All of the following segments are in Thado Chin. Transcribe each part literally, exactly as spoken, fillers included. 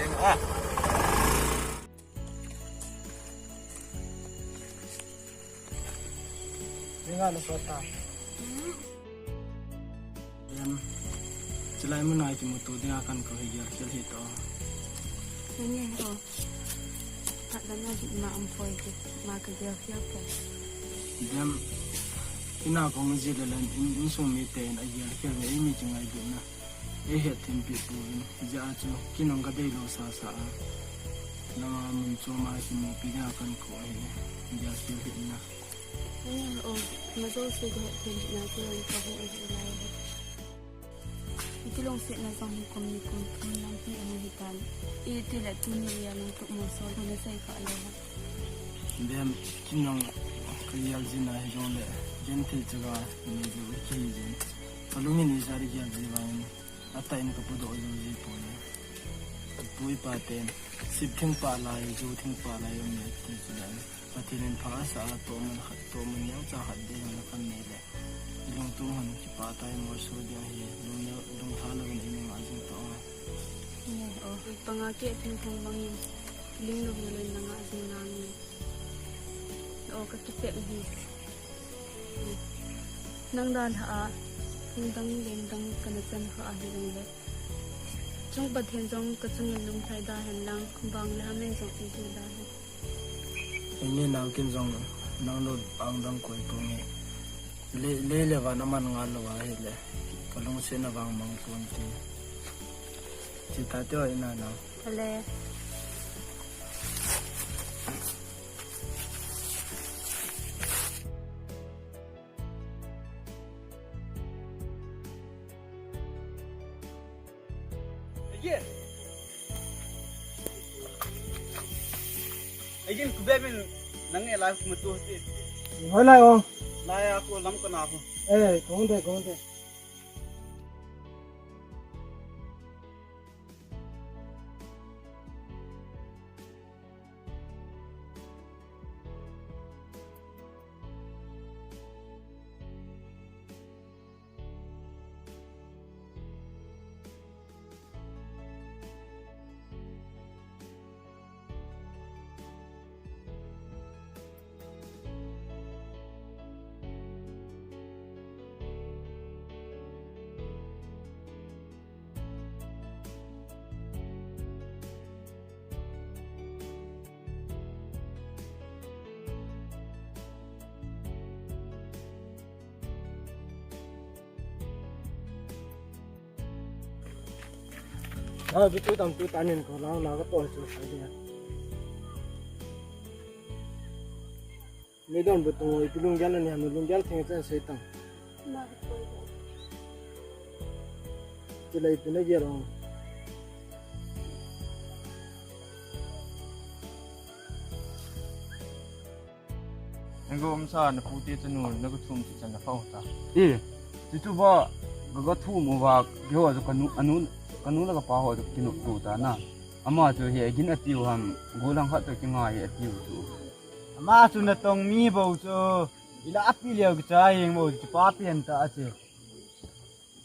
Ah. Dinga na sota. Em, chilai mun a kimuto dinga kan ko hi gel khel hi to. Nge ho. Hat dan na di ma um poi ke. Ma ka gel khel ko. Em, ina ko mu ji le lan in, insung miten a gel khel le mi chingai di na. Ei het thempi pouvin, hijeh a chu, kei nong ka deilou sasa a. Nanga mun chom a kimupi dinga kan ko ahi, hijeh a chu hin na. Ahin o, ma jouse ka het them na, kei nong ka hung ahi lai. Iti lungsetna jong hi kum ni kum thum lang hi ahi tan. Iti le tuni a lungtup moso, na sei kha lou. Bem, kei nong ka gel jin ahi jongle, genthei chaga nei lou kihi jin. Ka lungin ijat gel ji vangin, atah in ka pudoh jou ji poi. Pu ipa ten, sip theng pah lai, jou theng pah lai, um le ti chu lai. Pathen in pha asa a, tohmun khat, tohmun neocha khat ding in akan nei le. I lungtup hon kipah tah in molso ding ahi, lung neo, lungtha louvin i nung a jing toh. Nge o, panga keh theng theng bangin, ling lou lou in nanga jing nange. O, ka kipah hi. Nang dalha a, lungdang lengdang kana chan kha ahi jongle. Chung Pathen jong ka chungin lungthai da hen lang, bang le ham in jong eihil da hen. Enge nang kin jong nang lou bang dang koi pong e. Le, le le van aman ngal lou ahile. Ka lungsetna vang mang pon ti. Chi ta te o ina nang. Ale. Ege. Ege, ku be min nang e lai ku matu ti. Hoi lai o. Lai a ku lam ka na ku. Eh, kong de, kong de. Ah, bitu tam tu tanin ko lang na ka to chu sai dia. Ni don bu tu ipi lunggel ni ham lunggel theng chen sei tang. Ma ko. Ti lai tu na gel ong. Nang go umsa na pute chanu na go thum ti chan na pau ta. Eh, ti tu ba ga ga thum u ba ge ho ka nu anu ka nu la ka pa ho ki nu tu ta na. Ama chu hi gin a tiu ham, golang khat to ki ngai a tiu chu. Ama chu na tong mi bo chu, ila api leo ki cha yeng bo chu pa pian ta a che.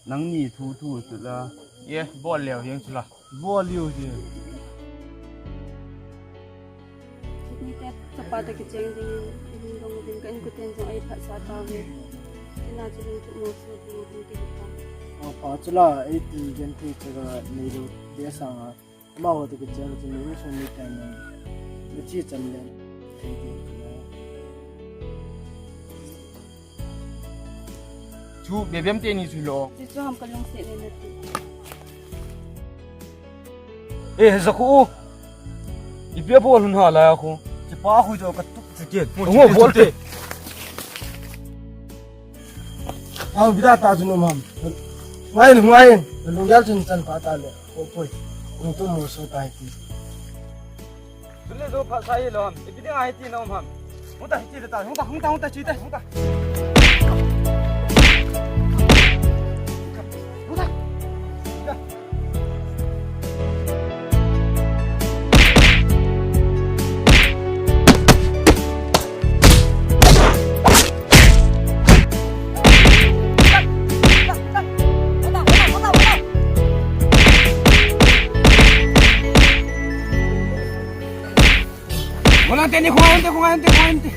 Nangni thu thu chu la. Ye, bol leo yeng chu la. Bol leo je. Ni te chapa ta ki cheng ding, ni dong ding ka in ku ten jong ai phat sa ta ve. Ina chu ding chu mo chu ding ding ki ta. A pa chu la, ei ti gen ti chaga nei lo de sa nga. Amaho toh kicheng chu mi insung miten na, na chi chan le thei ding chu na. Chu bebem teni chu lo. Chu chu ham ka lungset le na ti. Eh, Zakhu. Ipi abol un ha la khu. Chi pa khu jo ka tup chu ke. Ngo bol te. Au, bida ta chu nom ham. Ngai, ngai. Lunggel chun chan pa ta le. Ko poi. Kung tu mo so tai ti. Tule do pha sai lo ham. Ipi ding ai ti nom ham. Hung ta, hiti le ta. Hung ta, hung ta, hung ta, chi ta. Hung ta. Hung ta. Golang teni, khongai hon te, khongai hon te, khongai hon te.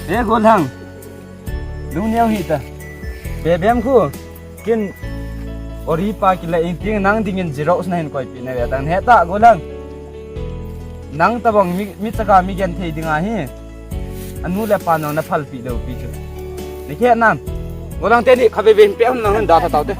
E Golang. Lungneo hih ta. Bebem khu. Ken Ori pa kile in ting nang dingin Xerox nahin koipeh nave tang, heta Golang. Nang tabang mi, mi chaga mi genthei ding ahi. Anu le apa nang naphalpeh lou pi chu. Nahet nam? Golang teni khatvei vei hin peh hon lang hin da tha tau te.